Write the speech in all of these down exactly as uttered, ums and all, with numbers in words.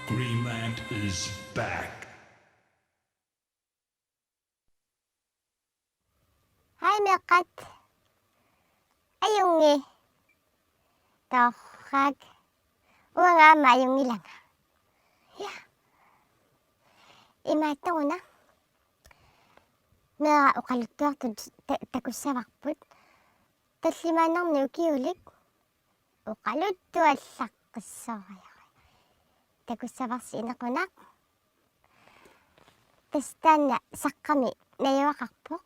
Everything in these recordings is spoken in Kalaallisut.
Greenland is back. Hej meeqqat. Ajunngi. Torrak. Uanga aamma ajunngilanga. Ja. Imaattoruna. Meeraq oqaluttuartut ta-, takussavarput. Tallimaannarnik ukiulik oqaluttuallaqqissaarajari. Takussavarsi Inequnaq. Tassa taanna Saqqami najugaqarpoq.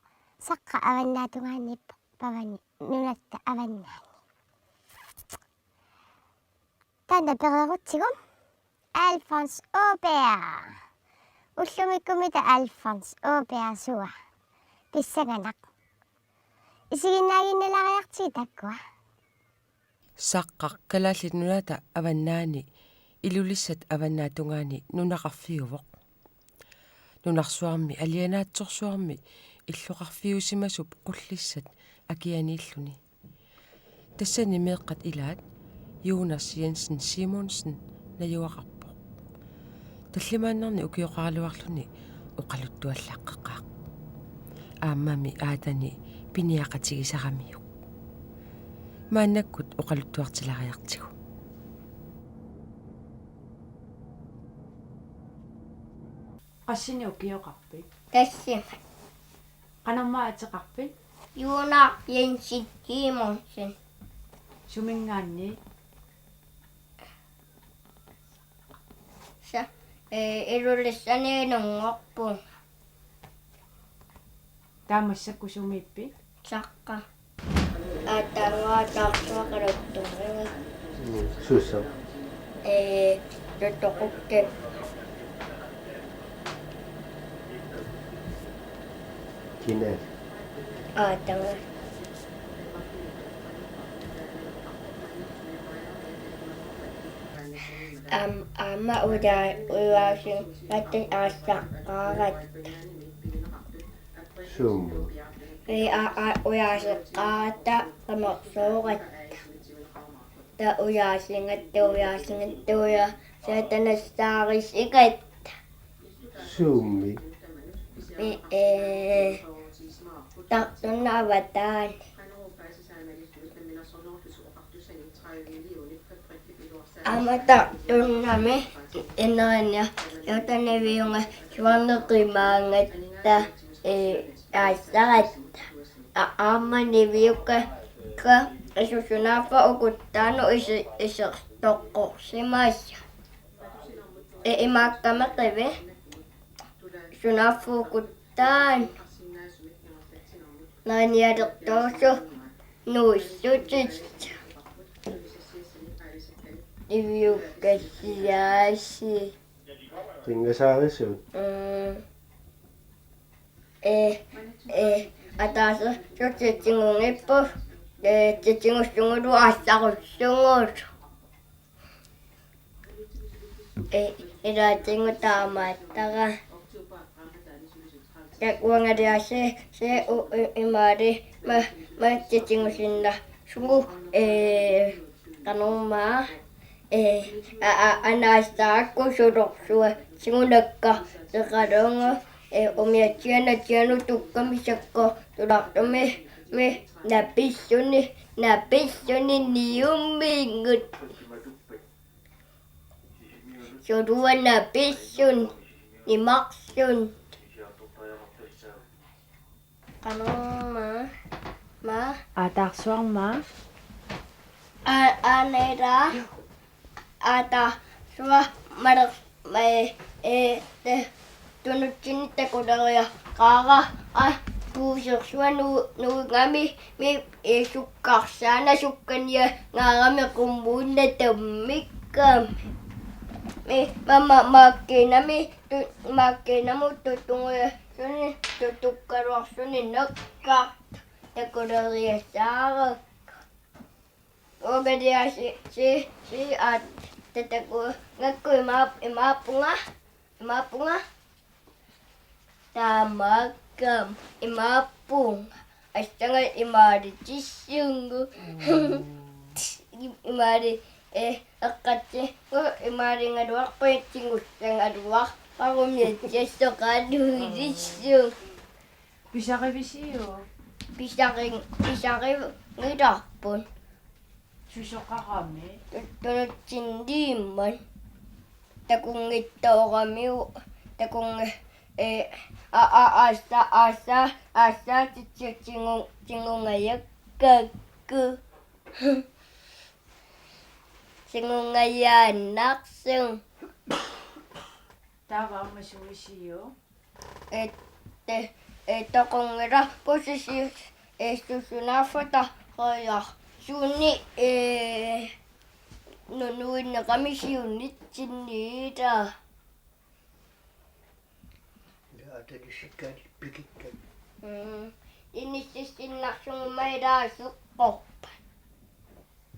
Saqqaq avannaatungaaniippoq pavani nunatta avannaani. Taanna pereerutsigu Alfons Åberg. Ullumikkumita Alfons Åberg suua? Pissanganaq. Isiginnaaginnalaariartigit taakkua. Saqqaq Kalaallit Nunaata avannaani Ilulissat avannaatungaani nunaqarfiuvoq. Nunarsuarmi alianaatsorsuarmi illoqarfiusimasup Qullissat akianiilluni. Tassani meeqqat ilaat Jonas Jensen Simonsen najugaqarpoq. Tallimaannarnik ukioqaraluarluni oqaluttuallaqqeqaaq. Aammami aatani piniaqatigisaramiuk. Maannakkut oqaluttuartilaariartigu. Qassinik ukioqarpit? Tassami. Qanormaa ateqarpit? Jonas Jensen Simonsen. Suminngaanniit? Sa-, ee, Ilulissaniinnunngorpunga. Taava massakkut sumiippit? Saqqaq. Aataannguaq ataarsuaq oqaluttuariga. Mm, suussaq? Ee, Tutoqukkit. Kina? Aataannguaq. Aam-, aamma uja-, ujaasinngatta aasaqqaaratta. Summi? Ee, a-, a-, ujaaseqqaaratta qimersuugatta. Taava ujaasinngatta, ujaasinngatta, uja-, saatanassaarisikatta. Summi? Ee, ee, tartunna avataani. Aamma tartunnami ineriartorniarluta niviunnga suarneq qimaangatta, ee, aassaratta. A-, aamma niviukka ka-, isu-, sunaaffa ukuttaannut isi-, isertoqqorsimasut. Ee, imaakkami qivi. Sunaaffa ukut- Taanna. Naanialertoorsu nuussutissat. Niviukkassiaasii. Qinngasaarisuut. Mm. Ee, ee, ataaseq tigunngipput. Ee, tigussugulu aassarissugulu. Ee, ilaatigut taamaattara. Takuangaliasi se u, u, imaali ma, ma tigusinnaasoq, ee, qanormaa, ee, a, a, anaassaakku sulorsua, tigunakka, teqaluungu, ee, umiatsianut tianut tukkami sakko, tulartumi, mi, napissuni, napissuni niumminngut. Suluana pissun, nimarsun. Qanormaa, maa. Aataarsuarmaa. A-, aanera. Aataarsuaq maler-, ma-, ee, te-, tunutsinni takuleriaqaara, a, puusersua nu-, nuugami, mi, ee, sukkarsaana sukkaniangaarami qummuuna tammikkami. Mi, mama, maakkiinami, tu-, maakkiinamut tutungujassuni, tutukkaluarsuni nakkartoq, takuleriassaarakku. Uangaliasi, si, si, a, tataku, ngakku imaap-, imaappunga, imaappunga. Taamaakkami imaappunga. Assanga imaalitissunnguit. Imaali, Eh, eqqatsigu imaaligaluarput, tigussagaluarpara umiatsiassoqaluilissuunga. Pisarivisiuk? Pisari-, pisarigilaarput. Susoqarami? Tu-, tunutsinniimmat. Takunngitsooramiuk, takunngi-, eh, a-, a-, aassa, aassa, aassa, titsi-, tigu-, tigungajakkakku. Tigungajaannarsuunga. Taava aamma suisiuk? Ette, eh, toqunngilarput sisi-, eh, susunaaffa taqajaarsuunni, eh, nunuinneqami siunitsinni ilaa. Ilaa, atalissikkanik pikikkat. Mm. Inississinnarsuummata ilaa seqqorpat.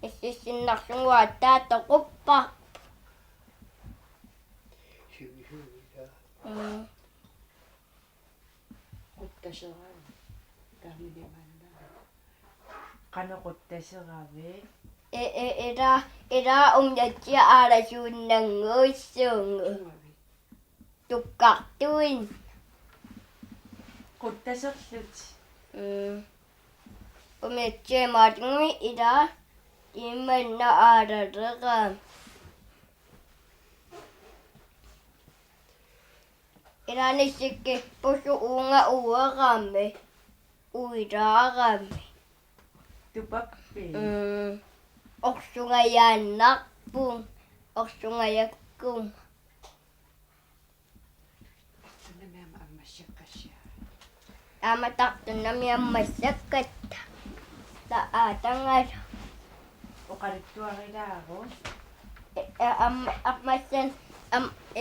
Ississinnarsuummata toquppa. Siu-, siu-, ilaa. Mm. Quttaseravit. Taamanimanna. Qanoq quttaseravit? E, e, ilaa, ilaa umiatsiaq aalasuinnannguussuugut. Sumavit? Tukkartuin. Quttaserlutit. Mm. Umiatsiaq imaattumik ilaa imanna aalaleramik. Ilaa nissikkippusi uunga uerami, uilaarami. Tupappi? Mm. Orsungajaannarpunga, orsungajakkunga. Tartunnami aamma ammassakkassiaq. Aamma tartunnami ammassakkatta. Taava aatangaalu. Oqaluttuarilaaru. E, e, am-, ammassan, am-, e,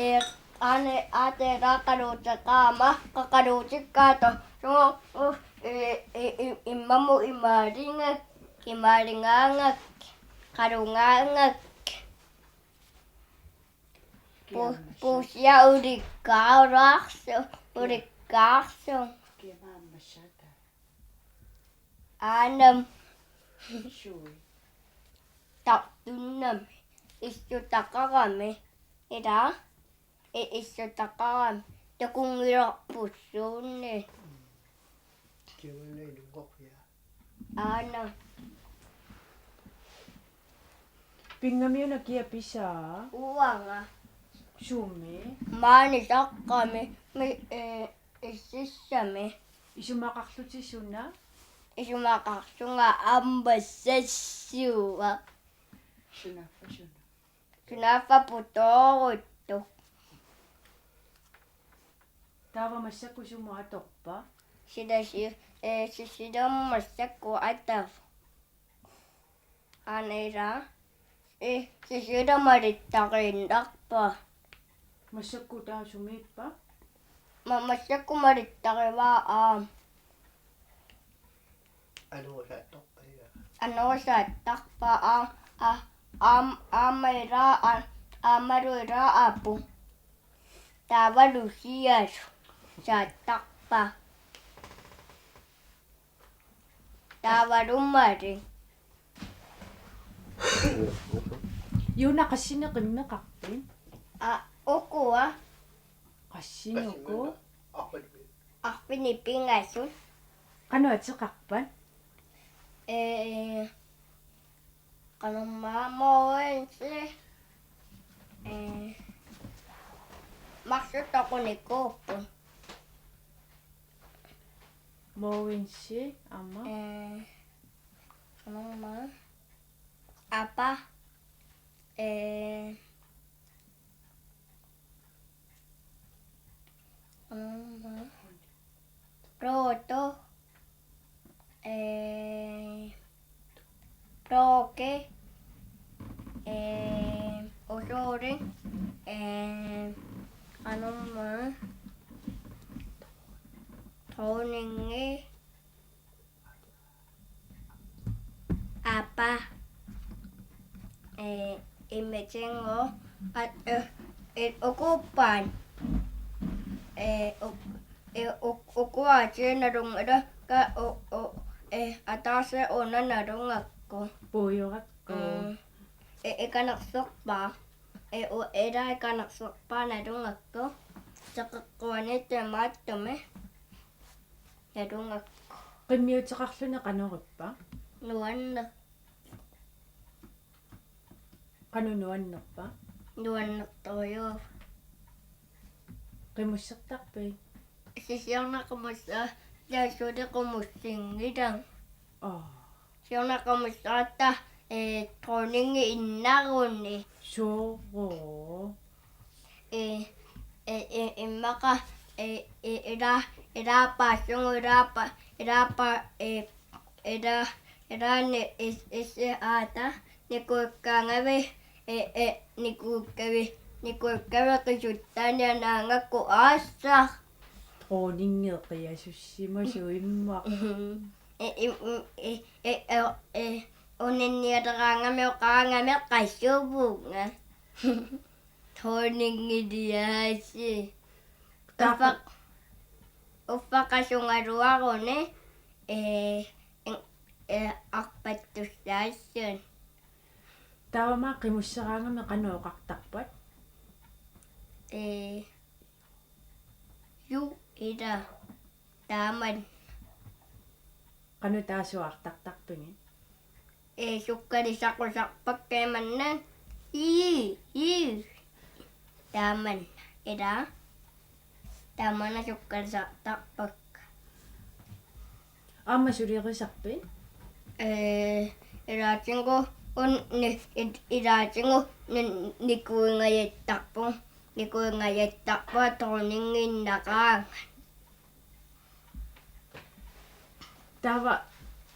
aana, aatera qaluuteqaama, qaqaluutikkaatut. Suu, u, e, e, i-, immamut imaaliga-, imaaligaangakkit, qalugaangakkit. Pu-, puussiaq ulikkaarsu-, ulikkaarsu-. Kiammaammassata. Aanam. Sui. Tartunnami. Issutaqarami. Ilaa. I-, issutaqarami. Takunngilarput suunni. Kiammaanna inunngoqqiaa. Aana. Pinngamiuna kia pisaa? Uanga. Sumi? Maani saqqami, mi-, eh, ississami. Isumaqarlutit suna? Isumaqarsunga ammassassuaq. Sunaaffa suna? Sunaaffa putooruttoq. Taava massakkut sumut atorpa? Sila si-, eh, si-, sila massakkut atavoq. Aana ilaa. Eh, si-, sila malittariinnarpaa. Massakkut taava sumiippa? Ma-, massakkut malittarivaa aamma. Anorasaattarpaa ilaa. Anorasaattarpaa aa-, aa-, aam-, aamma ilaa aa-, aammalu ilaa apu. Taavalu sialu saattarpaa. Taavalu mali. Juuna, qassinik qimmeqarpit? Aa, ukua. Qassinik uku? Arfineq-pingasut. Qanoq ateqarpat? Ee, qanormaa Mogens. Ee, marsuttoqunikuupput. Mogens aamma. Ee, qanormaa. Apa. Ee, qanormaa. Roto. Ee, Roke. Ee, Usuri. Ee, qanormaa. Dronningi. Apa. Ee, imaattoq. At, ee, ee, ukuuppat. Ee, uk-, ee, uk-, ukua atii nalunngilakka u-, u-, ee, ataaseq una nalunngakku. Puigorakku. Mm. E-, ikanersorpaa. E-, u-, ila ikanersorpaa nalugakku. Teqeqquani tamaattumik nalugakku. Qimmiuteqarluni qanoq ippa? Nuanneq. Qanoq nuannerpa? Nuannertorujuuvoq. Qimussertarpit? Siorna qimussaa, taava suli qimussinngilanga. Aa. Siorna qimussaata, ee, dronningi innaruni. Suu. Ee, ee, ee, immaqa, ee, ee, ila-, ilaappa sugu, ilaappa, ilaappa, ee, ila-, ilaanni is-, is-, aata, nikuikkaangavit, ee, ee, nikuikkavi-, nikuikkavi qisuttaani anaangakkut aassaq. Dronningi qiasussimasuummat. Mhm. Ee, im-, im-, ee, ee, ee, ee, uninnialeraangami oqaangami qasuvunga. Dronningiliaasi. Taava. Uffa-, uffaqasugaluaruni, ee, in-, ee, arpattussaassuunga. Taava qimusseraangami qanoq oqartarpat? Ee, ju ila. Taamanna. Qanoq taassuartartarpigit? Ee, sukkalisaqusarpakka imanna. Ii, ii. Taamanna. Ila. Taamanna sukkalisartarpakka. Aamma sulerisarpit? Ee, ilaatigut un-, ni-, i-, ilaatigut ni-, nikuingajattarpunga. Nikuingajattarpunga dronninginnaqaanga. Taava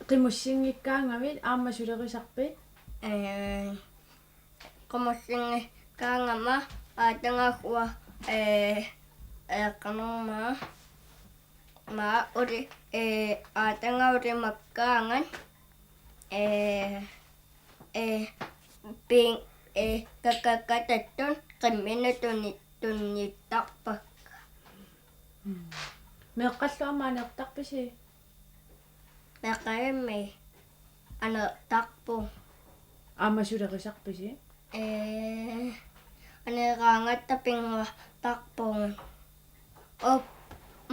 qimussinngikkaangavit aamma sulerisarpit? Ee, qimussinngikkaangama aatagagua, ee, ee, qanormaa, maa uli, ee, aataga ulimakkaangat, ee, ee, ping-, ee, kakakatattut qimminut tunni-, tunnittarpakka. Mm. Meeqqallu aamma aneertarpisi? Meeqqanimmi aneertarpunga. Aamma sulerisarpisi? Ee, aneeraangatta pinnguartarpunga. Op-,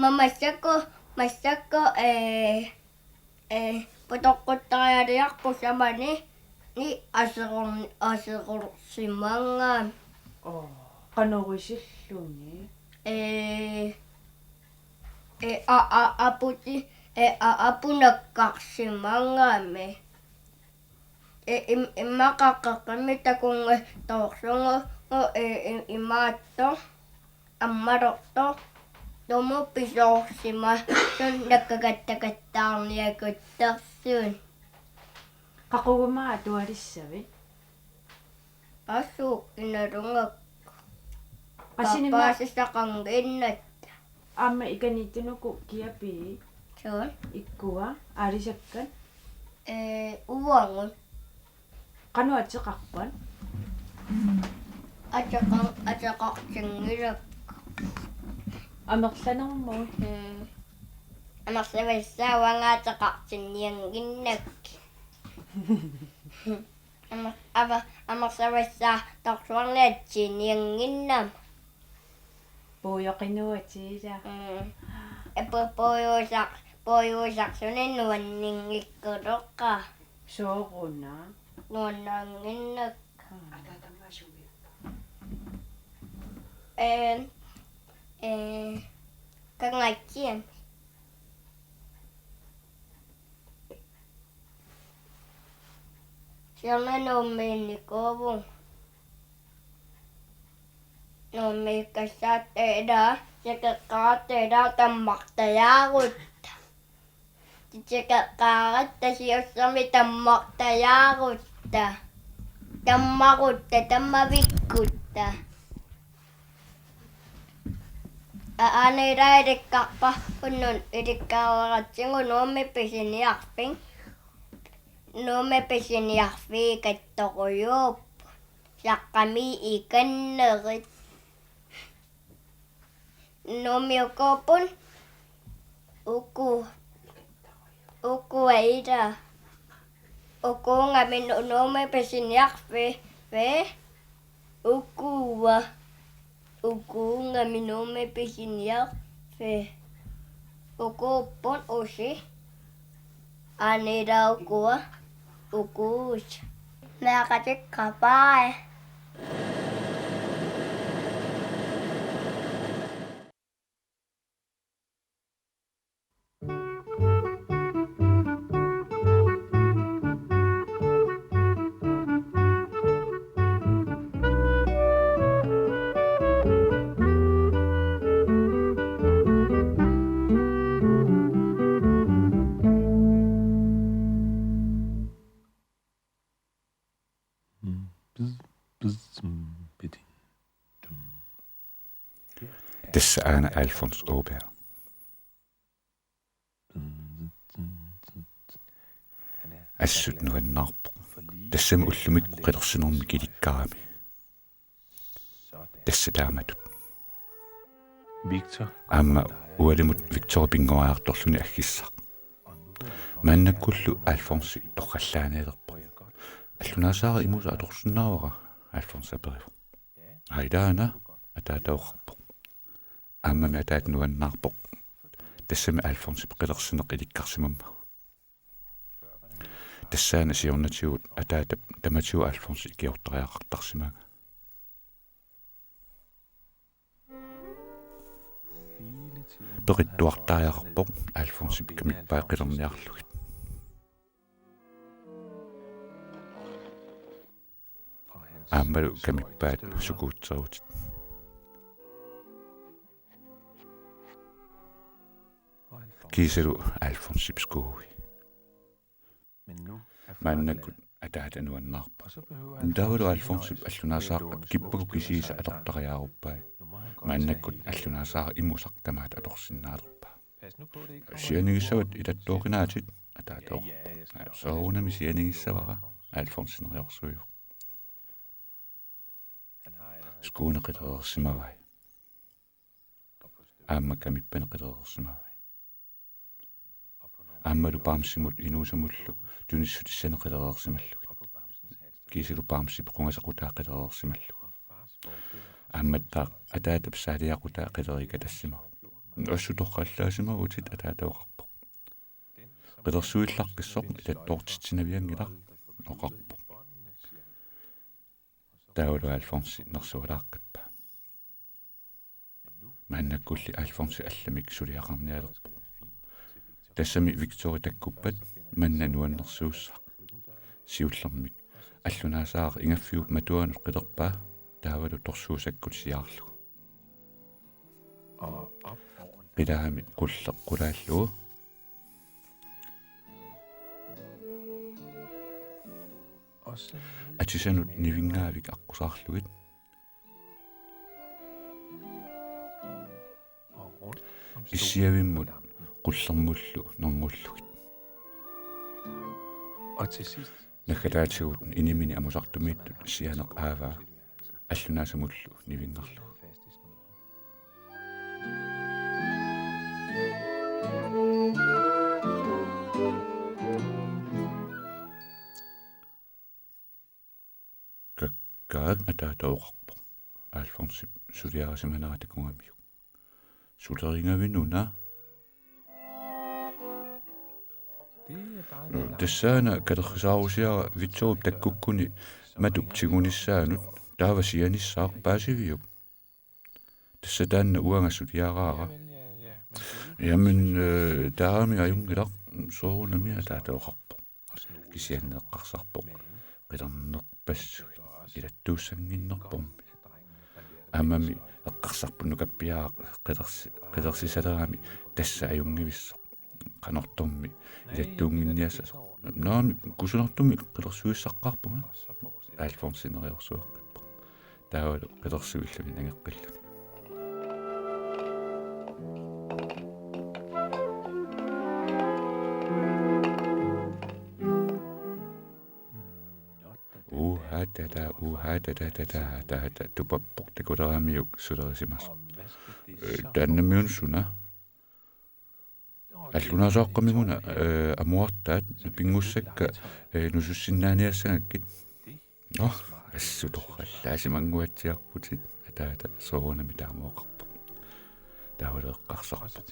ma-, massakkut, massakkut, ee, ee, putoqquttarialiarpoq samani, ni aseror-, aserorsimanngam. Oo, qanoq isilluni? Ee, ee, a-, a-, aputi-, ee, a-, apunakkarsimanngami. Ee, im-, immaqa qeqqami takunngi toorsugu, ee, i-, imaattoq. Ammalortoq. Tumu pisoorsimasoq nakkagattagattaarniakuttarsuun. Qaquguma atualissavit? Assut inalungak. Qasinimma- Paasisaqannginnatta. Aamma ikaniittunuku kiapii? Suut? Ikkua, aalisakkat? Ee, uagut. Qanoq ateqarpat? Ateqa-, ateqartinngilakka. Amerlanermut? Mm. Amerlavissaa uanga ateqartinniannginnakkit. Amer-, ava-, amerlavissaa torsuarniatsiiniannginnama. Puijoqinuatiila. Mm. Epu-, puijuusaq-, puijuusarsunik nuanninngikkuloqaaq. Sooruna? Nuannaannginnakku. Mm. Ee, ee, kangatsiami. Siorna Nuummiinnikuuvunga. Nuummiikkassaatta ila, tikeqqaaratta ila tammartajaarutta. Tikeqqaaratta siussami tammartajaarutta. Tammarutta, tammavikkutta. Aa, aana ila ilikkarparput Nuummi, ilikkaratsigu Nuummi pisiniarfik. Nuummi pisiniarfiit kattorujuupput. Saqqami ikannerit. Nuummi ukuupput. Uku-, ukua ila. Ukuugami Nu-, Nuummi pisiniarfik. Pe, ukua, ukuungami Nuummi pisiniarfii. Ukuupput usi. Anila ukua, ukuusi. Meeqqatikka, bye. Tassa aana Alfons Åberg. Assut nuannaarpoq. Tassami ullumikkut qilersinermik ilikkarami. Tassa taamatut. Victor. Aamma ualimut Victor pinngoriartorluni aggissaq. Maannakkullu Alfonsi torrallaaneelerpoq. Allunaasaara imuusaq atorsinnaavara, Alfons aperivoq. Aa, ilaana, ataata oqarpoq. Aammami ataata nuannaarpoq. Tassami Alfonsip qilersineq ilikkarsimammagu. Tassaana siornatigut ataatap tamatigut Alfonsip ikiortariaqartarsimagaa. Peqittuartariaqarpoq Alfonsip kamippai qilerniarlugit. Aammalu kamippaat sukuutserutit. Kiisalu Alfonsip skuui. Maannakkut ataata nuannaarpoq. Taavalu Alfonsip allunaasaaqqat kippakkut kisiisa atortariaaruppai. Maannakkut allunaasaara imuusaq tamaat atorsinnaalerpaa. Sianigissavat itattooqinaatit, ataata oqarpoq. Soorunami sianigissavara, Alfonsi neriorsuivoq. Skuuni qilereersimavai. Aamma kamippani qilereersimavai. Aammalu bamsimut inuusamullu tunissutissani qilereersimallugit. Kiisalu bamsip qungasequtaa qilereersimallugu. Aammattaaq ataatap saaliaqutaa qilerikatassimavoq. Assut torrallaassimavutit, ataata oqarpoq. Qilersuillaqqissoq itattoortitsinavianngilaq, oqarpoq. Taavalu Alfonsi nersualaaqqippa. Maannakkulli Alfonsi allamik suliaqarnialerpoq. Tassami Victori takkuppat manna nuannersuussaaq. Siullermik allunaasaaq ingaffiup matuanut qilerpaa taavalu torsuusakkut siaarlugu. Qilaami qulleq qulaallugu. Atisanut nivinngaavik aqqusaarlugit. Issiavimmut qullermullu nerngullugit. Naggataatigut inimini amusartumiittut sianeq aavaa allunaasamullu nivinngarlugu. Kakkaak, ataata oqarpoq. Alfonsip suliarisimanera takugamiuk. Sulerigavinuna? Tassaana katerrisaarusiara Victorip takkukkuni matup tigunissaanut, taava sianissaaq, paasiviuk? Tassa taanna uanga suliaraara. Jamen, øh, taamami ajunngilaq, soorunami, ataata oqarpoq. Kisianni eqqarsarpoq qilernerpassuit ilattuussannginnerpormi. Aammami eqqarsarpoq nukappiaraq qilersi-, qilersisalerami tassa ajunngivissoq. Qanortormi ilattuunnginniassasoq. Naamik, kusanartumik qilersuissaqqaarpunga, Alfonsi neriorsueqqippoq. Taavalu qilersuilluni nangeqqilluni. Uha tata, uha tata, tata, tata, tupappoq takuleramiuk sulerisimasoq. Øh, taannamiuna suna? Allunaasaaqqamiguna, øh, amuartaat pinngussakka, øh, nusussinnaaniassagakkit. Nå, Assut torrallaasimanguatsiarputit, ataata soorunami taama oqarpoq. Taavalu eqqarsarpoq: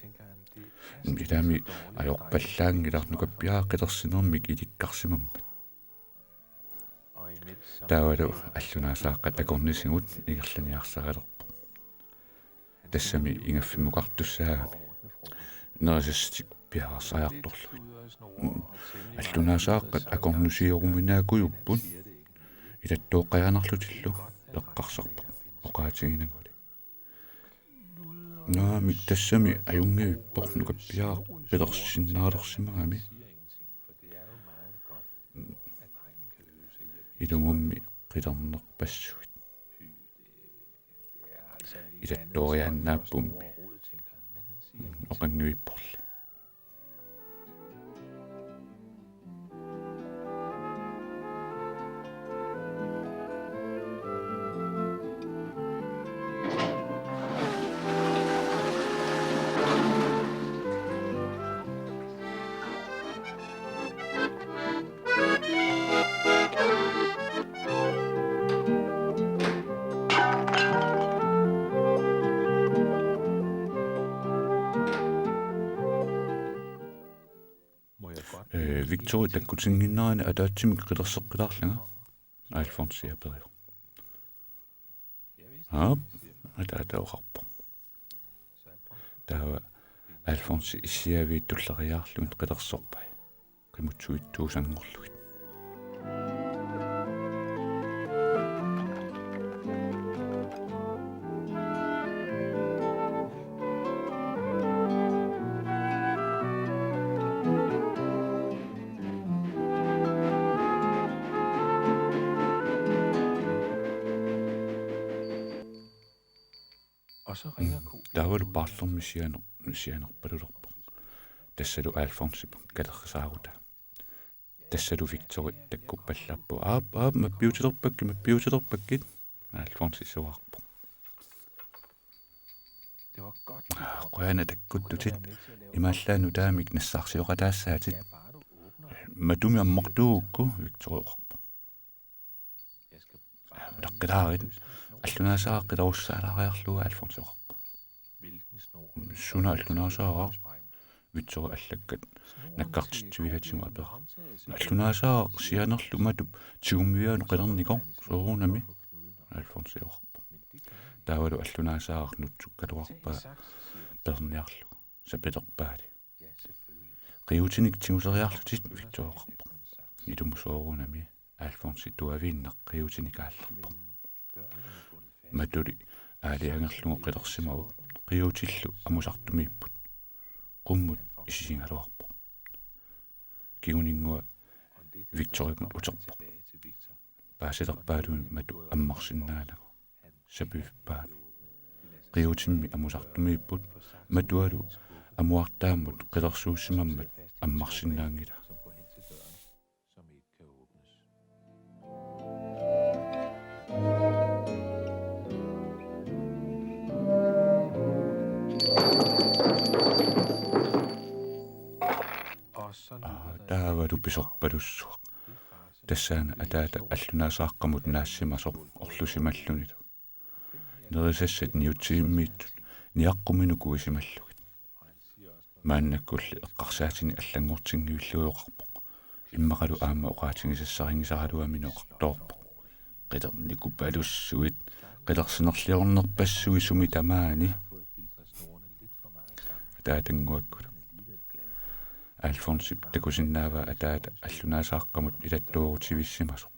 Ilaami ajorpallaanngilaq nukappiaraq qilersinermik ilikkarsimammat. Taavalu allunaasaaqqat akornisigut ingerlaniarsaralerpoq. Tassami ingaffimmukartussaagami nerisassatik piareersariartorlugit. Allunaasaaqqat akornusioruminaakujuppoq, ilattooqqajaannarlutillu, eqqarsarpoq oqaatiginaguli: Naamik, tassami ajunngivippoq nukappiaraq qilersinnaalersimagami. Ilumummi qilernerpassuit. Ilattooriaannaappummi. Oqanngivipporli. Ee, Victori, takkutinnginnerani ataatsimik qilerseqqilaarlanga? Alfonsi aperivoq. Aap, ataata oqarpoq. Taava Alfonsi issiaviit tulleriiaarlugit qilersorpai, qimuttuittuusanngorlugit. Taavalu paarlermi sianer-, sianerpalulerpoq. Tassalu Alfonsip kalerrisaarutaa. Tassalu Victori takkuppallappoq. Aap, aap, mappiutilerpakkit, mappiutilerpakkit, Alfonsi suaarpoq. Aa, qujanaq takkuttutit, imaallaat nutaamik nassaarsioqataassaatit. Matumi ammartuugukku, Victori oqarpoq. Utaqqilaarit, allunaasaaraq qilerussaalaariarlugu, Alfonsi oqarpoq. Suna allunaasaaraq? Victori allakkat nakkartitsiviatigut aperaa. Allunaasaaraq sianerlu matup tigummivianut qilernikoq, soorunami, Alfonsi oqarpoq. Taavalu allunaasaaraq nutsukkaluarpaa peerniarlugu. Sapilerpaali. Qiutinik tiguseriarlutit, Victori oqarpoq. Ilumut soorunami, Alfonsi tuaviinnaq qiutinik aallerpoq. Matuli aalajangerlugu qilersimavoq, qiutillu amusartumiipput. Qummut isisigaluarpoq. Kinguninngua Victorimut uterpoq. Paasilerpaalumi matu ammarsinnaanagu. Sapivippaami. Qiutimmi amusartumiipput, matualu amuartaammut qilersuussimammat ammarsinnaanngilaa. Aa, taavalu pisorpalussuaq. Tassaana ataata allunaasaaqqamut naassimasoq orlusimallunilu. Nerisassat niutsivimmiittut niaqquminut kuisimallugit. Maannakkulli eqqarsaatinik allanngortinngivillugit oqarpoq. Immaqalu aamma oqaatigisassarinngisaraluamini oqartoorpoq: Qilernikuppalussuit, qilersinerliornerpassuit sumi tamaani. Ataatannguakkulu. Alfonsip takusinnaavaa ataata allunaasaaqqamut ilattoorutivisimasoq.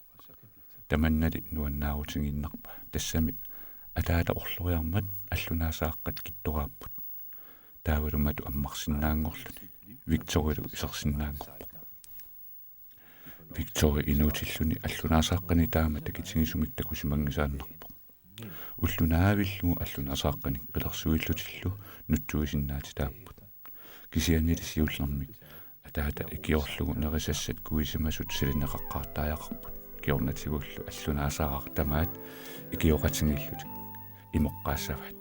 Tamannali nuannaarutigiinnarpaa. Tassami ataata orloriarmat allunaasaaqqat kittoraapput. Taavalu matu ammarsinnaanngorluni. Victorilu isersinnaanngorpoq. Victori inuutilluni allunaasaaqqani taama takitigisumik takusimanngisaannarpoq. Ulloq naavillugu allunaasaaqqinik qilersuillutillu nutsuisinnaatitaapput. Kisiannili siullermik ataata ikiorlugu nerisassat kuisimasut salineqaqqaartariaqarput. Kingornatigullu allunaasaaraq tamaat ikioqatigiillutik imoqqaassavaat.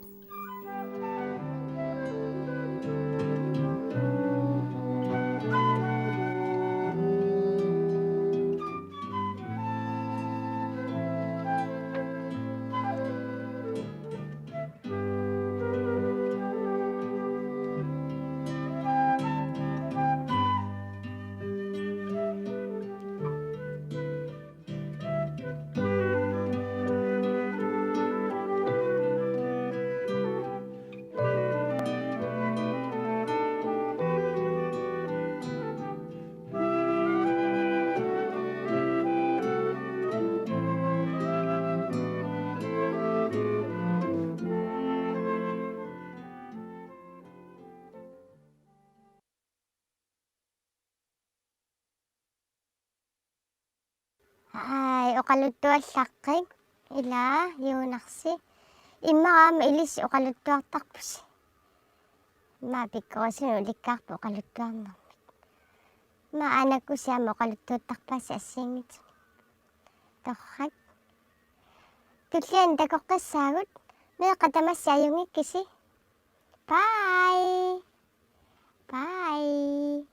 Ai, oqaluttuallaqqik. Ila, Juunarsi. Immaqa aamma ilissi oqaluttuartarpusi. Immaqa pikkorissumik ulikkaarput oqaluttuarnermik. Immaqa aanakkusi aamma oqaluttuuttarpaasi assigiinngitsumik. Torrak. Tulliani takoqqissaagut. Meeqqat tamassi ajunngikkisi. Bye. Bye.